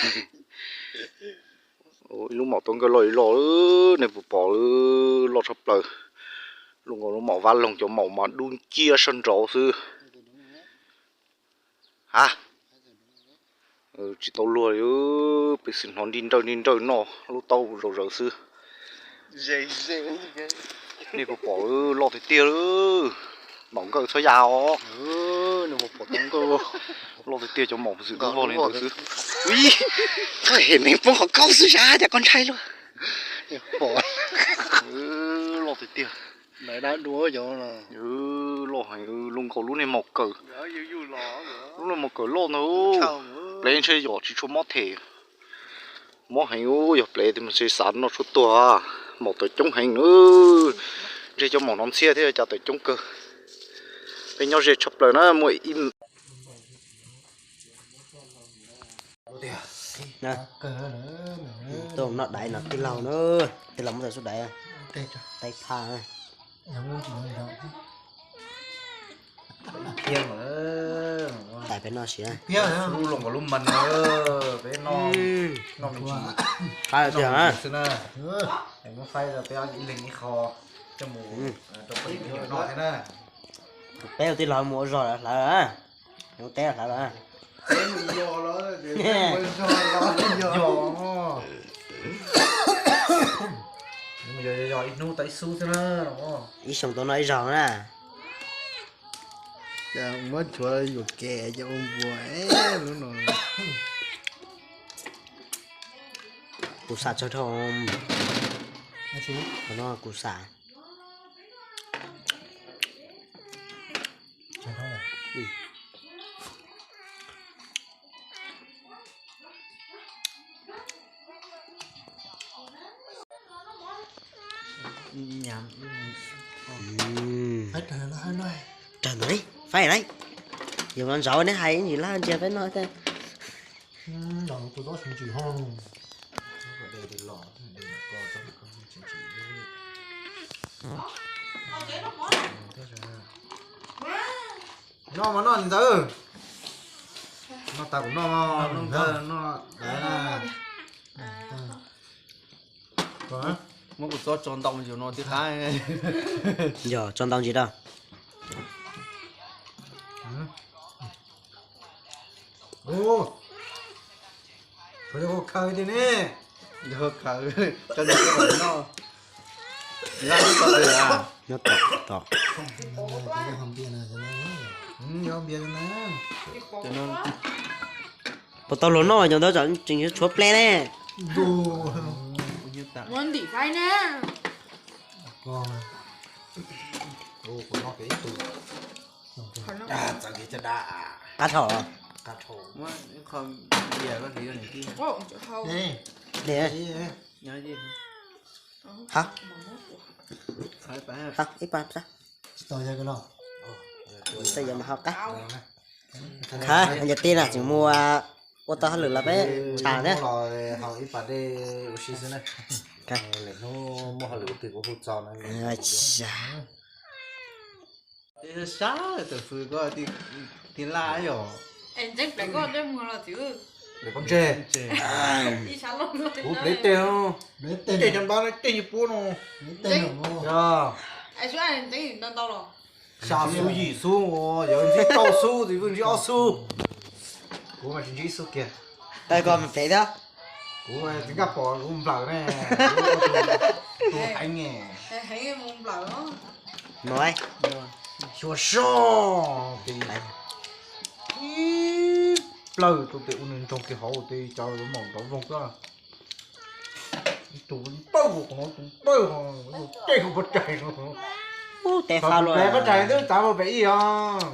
Ib lub maum tub nkawj loj li loj, nej puas pom, loj tshaj plaws. Lub nkaus lub maum vaj loog, cov maum mas dub nciab sab nraud xwb. Ha, tsis tau luag li, peb xwb hnov nti nrawj nti nrawj noj lub taub zom zaws xwb. Nej puas pom, loj tiag tiag. Maum nkawj txhob ya os. Loj tiag tiag, cov maum xwm dub vog li ntawd xwb. Koj hem neeg poob qhov khaub xwb sas cas koj ntshai luaj. Loj tiag tiag. Loj heev, loj nkaus lub niag maum kawm. Lub niag maum kawm loj ntag. Plev ntshe yom tsis tshua mob them. Mob heev, yog plev tiag mas ntshe xav noj tshuaj tuag. Maum tawm coob heev na. Ntshe cov maum no ntxhiab thiab cas tawm coob kawg. Peb nyob ze tshaj plaws na, muaj ib Tuaj noj daiv no tij laug na, tij laug muab tau xub daiv, taib phaj. Tais peb noj siab. Lub loos nkaus lub mas na, peb noj, noj me ntsis, qab tiag xwb na. Muab faib rau peb ib leeg ib qho coj mus rau poj niam me nyuam noj thiab na. Peb ua tij laug mus ua zog hlawv, ua teb hlawv lawm. Yog, yog ib hnub tau ib xub xwb na. Ib xyoo tau noj ib zaug na. Muab tshuav yuam kev ces ua npua lub no. Kuv xam txog dhau, qhov no kuv xam. Raws ntawd li, faib lawm. Yus los ntsaud neb hais ib ntsis laj ntsia peb noj thiab. Noj mas noj ntxawm. Noj tas kuv noj, noj ntxawm noj daiv na. Muab kuv txob tso ntau yus no tib qab. Yog tso ntau ntsis rau. Khaws tiag ne. Khaws, noj. Nyob tom, tom. Puas tau luag noj cov ntawd tseem tshuav ple ne. Muab ntim faib na. Qab thaum. Ib pa, tsis tau yog mas ho qab. Yog tij na tseem mus ua tau hauj lwm los peb tsham thiab. Ib pa dej ua si xwb na. Lwm hnub muaj hauj lwm twg kuv hu txog na. Sab, tus fwv koj tij laj yom. Ntseeg plev koj ntsej muag los txiv. Kuv plev tej, tej cov npab tej nyuag puab no. Xya xub yim xub, yog ntsib rau xub txiv, ntsib ob xub. Kuv mas tsis ntsib xub kiag. Tawg koj plev thiab. Kuv tsis nkaj pom kuv nplawm ne. Tus heev ne. Xyuas soj ib plawg tus tes ua nws nrog kiag hauv tes cov maum nrov voog koj. Tus pawg, tus pawg, tej hu pov tsaig. Tes fa luaj. Pov tsaig twb tav pem ib os.